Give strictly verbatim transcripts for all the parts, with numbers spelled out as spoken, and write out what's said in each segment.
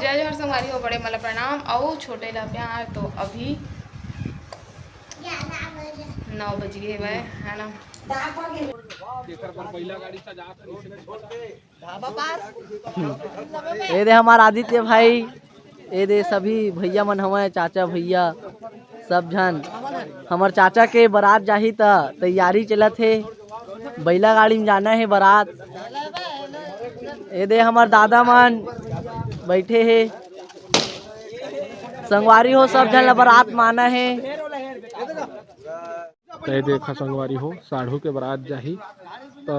जय जोहार संगवारी हो, बड़े मन ला प्रणाम अउ छोटे ला प्यार। तो अभी नौ बज गे हवय, है ना? ए दे हमार आदित्य भाई, ए दे सभी भैया मन हवय, चाचा भैया, सब झन। हमर चाचा के बारात जाही त तैयारी चलत हे, बइला गाड़ी में जाना हे बारात। ए दे हमर दादा मन बैठे हे, संगवारी हो, सब झन ला बारात माना हे। तय देखा संगवारी हो, साढ़ू के बारात जाही, त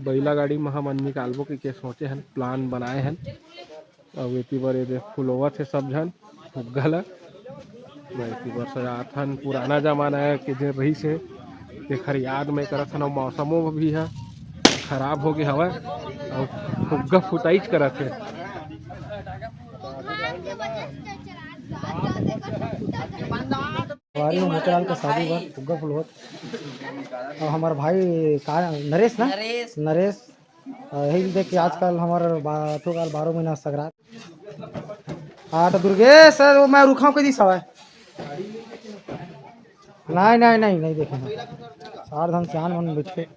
बइला गाड़ी म हमन निकालबो कहिके सोचे हन, प्लान बनाए हन। अउ एती बर एदे फुलोवत हे सब झन फुग्गा ल। मैं एती बर सजात हन, पुराना जमाना के जे रहिस हे, तेखर याद में करत हन। अउ मौसमो भी ह खराब हो गे हवय, अउ फुग्गा फुटाइच करत हे। संगवारी हो, मोतीलाल के शादी बर फुग्गा फुलोवत। अउ हमर भाई का नरेश ना? नरेश। नरेश। अ, यही देख के आजकल हमर बा-, अथो काल बारह महीना सगरात। हाँ, तो दुर्गेश, वो मैं रुखाऊं कदी सवाय। नहीं, नहीं, नहीं, नहीं देखे हैं। चार धन सियान मन बैठे,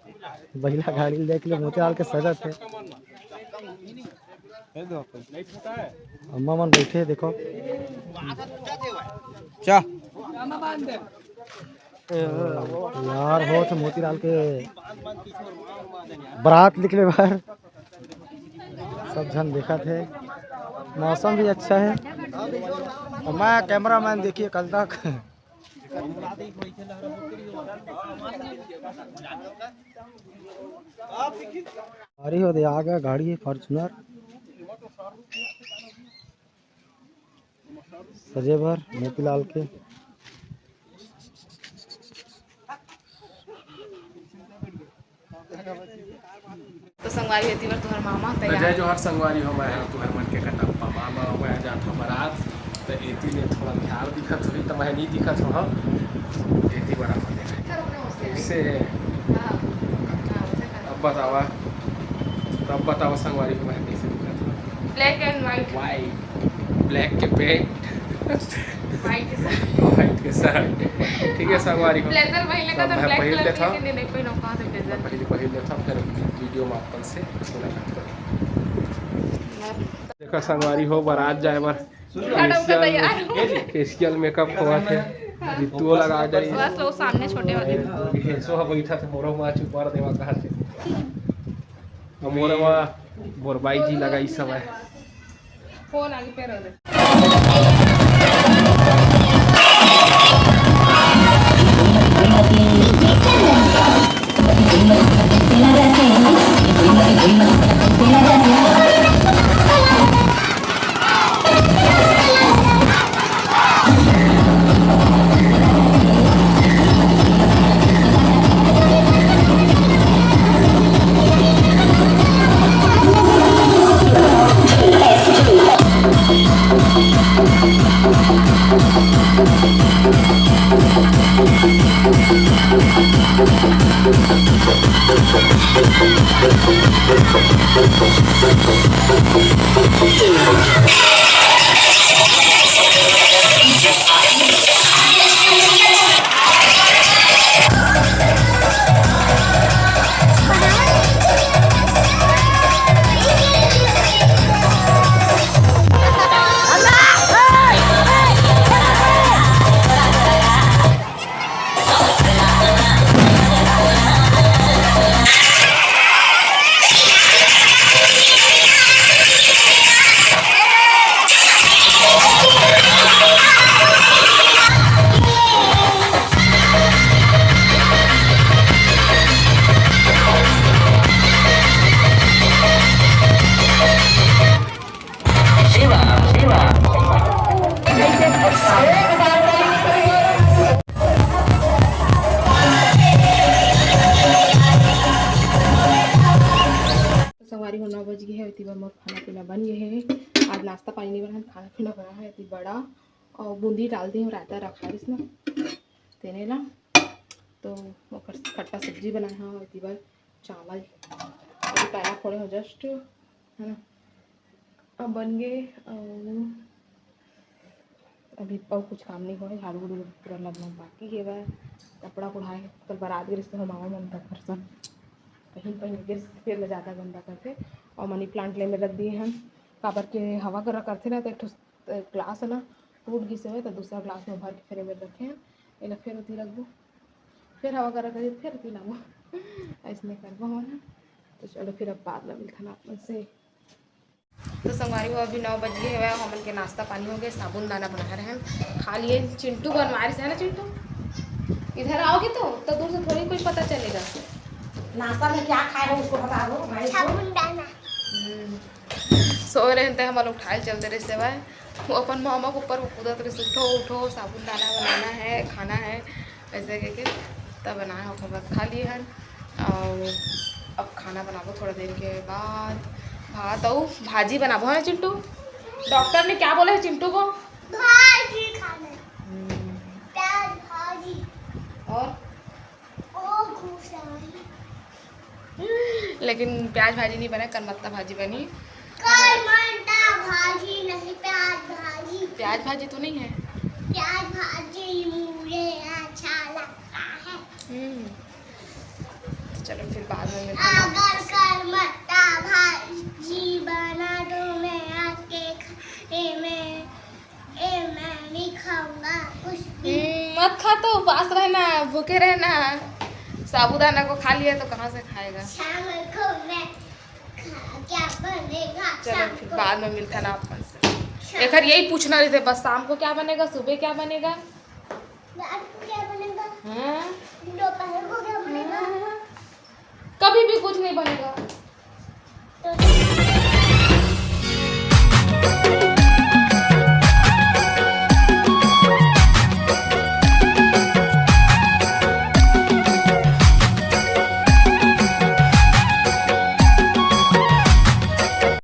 बइला गाड़ी देख ले, मोतीलाल के सजत हे। अम्मा मन बैठे हे, देखो। चा। यार, होत मोतीलाल के बारात निकले बर सब झन देखत हे। मौसम भी अच्छा हे। अउ मैं कैमरामैन, देखिए कल तक। अरे हो दे, आ गया गाड़ी Fortuner। सजे बर मोतीलाल के। तो संगवारी हो, एती बर तुहर मामा तो जय तैयार। जोहार संगवारी हो, मैं हूँ तुहर मन के कटप्पा मामा। मैं जात हूँ बारात, तो एती ले थोड़ा बिहार दिखत होही, तो मैं नहीं दिखत हूँ। हाँ, एती बराबर देखा से। अब बतावा, तब बतावा संगवारी हो, मैं कैसे दिखत हूँ। Black and white। White। Black के pant। White के shirt। White के shirt। ठीक है संगवारी हो। Blazer पहले का तब तो मैं black पहन colour लेता के हूँ। नहीं, नहीं पहनो, कहाँ से blazer? मैं पहले पहन लेता हूँ, फिर video में अपन से मुलाकात करूँ। देखा संगवारी हो, बारात जाए बर special, special makeup होवत हे। रितुओ लगा जाई। बस वो सामने छोटे वाले। रितेशो ह बैठा थे, मोरो मा चुपार देवा कहा थे। मोरो मा बोरबाई जी लगाई समय। फोन आगे पे रह दे। तो संगवारी हो, नौ बज गे हे, एती बर मोर खाना पीना बन गे हे। आज नाश्ता पानी नहीं बना, खाना पीना बना हे। एती बड़ा अउ बूंदी डाल दे, रायता रखा रिस ना, तेने ला, तो ओकर खट्टा सब्जी बनाए हव। एती बर चावल, अभी पैरा फोड़े हो just, है ना, अब बन गे। अउ अभी अउ कुछ काम नहीं होय, झाड़ू उड़ू पूरा लगना बाकी हेवय। कपड़ा कुढ़ाए, कल बारात गे रहिस तो हम आवा मन तक हरसन पहिन पहिन गे रहिस, फिर ले जादा गंदा करथे। अउ मनी प्लांट ले में रख दिए हन, काबर के हवा गर्रा करथे ना, तो एक ठो ग्लास है ना, टूट गिस हवय, तो दूसरा ग्लास में भर के फिर एमे रखे हन। एला फिर ओती रखबो, फिर हवा गर्रा करही, फिर ओती लाबो। अइसने करबो हमन ह। तो चलो फिर अब बाद में मिलथन आप मन से। तो संगवारी हो, अभी नौ बज गे हवय, हमन के नाश्ता पानी हो गए, साबून दाना बनाए रहे हैं, खा लिए। चिंटू बनवा रहे है ना चिंटू, इधर आओगे तो, तो दूर से थोड़ी कोई पता चलेगा। नाश्ता में क्या खाए हो उसको बता दो भाई को। साबून दाना। हम्म। सोए रहे हैं तो हमन उठाए चलते रहे सेवा, वो अपन मामा के ऊपर वो कूदत रहे, उठो उठो, साबून दाना बनाना है, खाना है, ऐसे करके तब बनाए, ओकर बाद खा लिए हन। और अब खाना बनाबो थोड़ा देर के बाद, भात अउ भाजी बनाबो, है ना चिंटू? डॉक्टर ने क्या बोला है चिंटू को? भाजी खाना है। हम्म। प्याज भाजी। और? ओ घुसाई। लेकिन प्याज भाजी नहीं बने, करमत्ता भाजी बनी। करमत्ता भाजी नहीं, प्याज भाजी। प्याज भाजी तो नहीं है। प्याज भाजी मुझे अच्छा लगता है। हम्म। तो चलो फिर बाद में मिलते हैं। अगर करमत्ता भाजी बना तो मैं आपके खाने में, ए, मैं नहीं खाऊंगा कुछ भी। हम्म, मत खा, तो उपास रहना, भूखे रहना। साबूदाना को खा लिया तो कहाँ से खाएगा? शाम को मैं खा-, क्या बनेगा चलो शाम फिर को? बाद में मिलते हैं ना आप मन से। शाम एकर यही पूछना रहिथे बस, शाम को क्या बनेगा, सुबह क्या बनेगा? रात को क्या बनेगा? हाँ। दोपहर को क्या बनेगा? हाँ। कभी भी कुछ नहीं बनेगा। तो